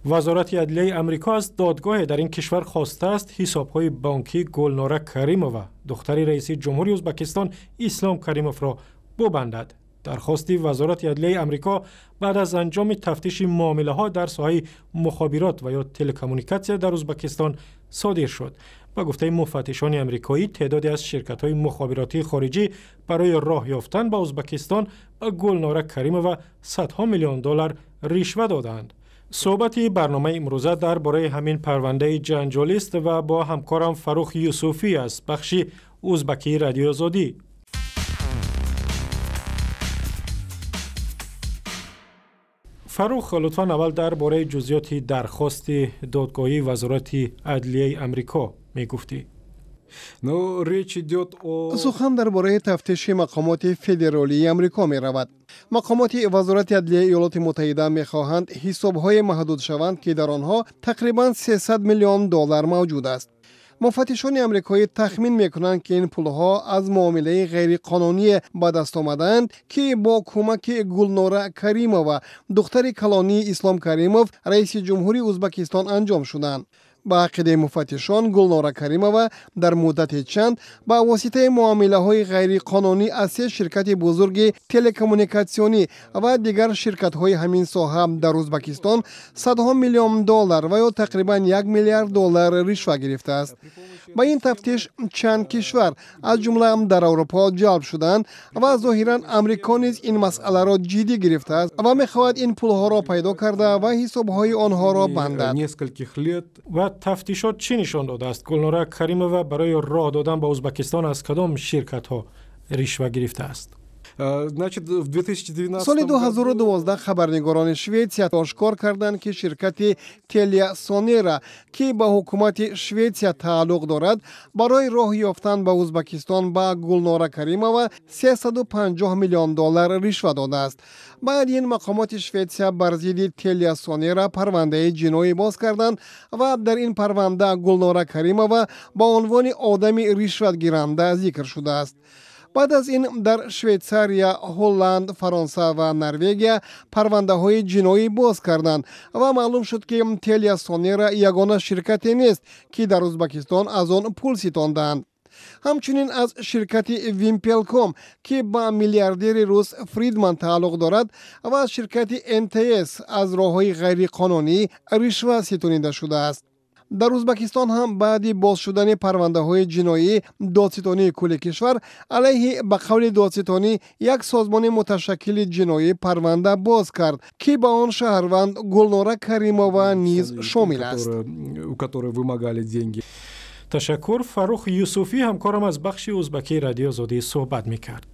Вазорати адлияи Амрико аз додгоҳе дар ин кишвар хостааст ҳисобҳои бонкии Гулнора Каримова, духтари раиси ҷумҳури Ӯзбекистон Ислом Каримовро бубандад. Дархости Вазорати адлияи Амрико баъд аз анҷоми тафтиши муомилаҳо дар соҳаи мухобирот ва ё телекоммуникатсия дар Ӯзбекистон содир шуд. Ба гуфтаи муфаттишони амрикоӣ, теъдоде аз ширкатҳои мухобиротии хориҷӣ барои роҳ ёфтан ба Ӯзбекистон ба Гулнора Каримова садҳо миллион доллар ришва додаанд. Суҳбати барномаи имрӯза дар бораи ҳамин парвандаи ҷанҷолист ва бо ҳамкорам Фаррух Юсуфӣ аз бахши узбакии Радиои Озодӣ. Фаррух, лутфан аввал дар бораи ҷузъиёти дархости додгоҳии Вазорати адлияи Амрико мегуфтӣ. Ну, речь идет о... Сухан дар бораи тафтиши мақомоти федералии Амрико меравад. Мақомоти Вазорати адлияи Иёлоти Муттаҳида мехоҳанд ҳисобҳое маҳдуд шаванд, ки дар онҳо тақрибан 300 миллион доллар мавҷуд аст. Муфаттишони амрикоӣ тахмин мекунанд, ки ин пулҳо аз муомилаи ғайриқонуние ба даст омадаанд, ки бо кӯмаки Гулнора Каримова, духтари калонии Ислом Каримов, раиси ҷумҳури Ӯзбекистон, анҷом шуданд. Ба ақидаи муфаттишон, Гулнора Каримова дар муддати чанд ба воситаи муомилаҳои ғайриқонунӣ аз се ширкати бузурги телекоммуникатсионӣ ва дигар ширкатҳои ҳамин соҳа дар Ӯзбекистон садҳо миллион доллар ва ё тақрибан 1 миллиард доллар ришва гирифтааст. Ба ин тафтиш чанд кишвар, аз ҷумла дар Аврупо, ҷалб шуданд ва зоҳиран Амрико низ ин масъаларо ҷиддӣ гирифтааст ва мехоҳад ин пулҳоро пайдо карда ва ҳисобҳои онҳоро бандад. Нескольких лет. Ва тафтишот чӣ нишон додааст? Гулнора Каримова барои роҳ додан ба Ӯзбекистон аз кадом ширкатҳо ришва гирифтааст? Значит, в 2012 Соли 2012 хабарнигорони Шветсия ошкор карданд, ки ширкати Телия Сонера, ки ба ҳукумати Шветсия тааллуқ дорад, барои роҳ ёфтан ба Ӯзбекистон ба Гулнора Каримова 350 миллион доллар ришва додааст. Баъди ин мақомоти Шветсия бар зидди Телия Сонера парвандаи ҷиноӣ боз карданд ва дар ин парванда Гулнора Каримова ба унвони одами ришватгиранда зикр шудааст. Баъд аз ин дар Швейтсария, Ҳолланд, Фаронса ва Норвегия парвандаҳои ҷиноӣ боз карданд ва маълум шуд, ки Телия Сонера ягона ширкате нест, ки дар Ӯзбекистон аз он пул ситондаанд. Ҳамчунин аз ширкати Вимпелком, ки ба миллиардери рус Фридман тааллуқ дорад, ва аз ширкати МТС аз роҳҳои ғайриқонунӣ ришва ситонида шудааст. Дар Ӯзбекистон ҳам баъди боз шудани парвандаҳои ҷиноӣ додситонии кулли кишвар алайҳи, ба қавли додситонӣ, як созмони муташаккили ҷиноӣ парванда боз кард, ки ба он шаҳрванд Гулнора Каримова низ шомил аст. У которой вымогали деньги. Ташаккур. Фаррух Юсуфӣ, ҳамкорам аз бахши узбакии Радиои Озодӣ, суҳбат мекард.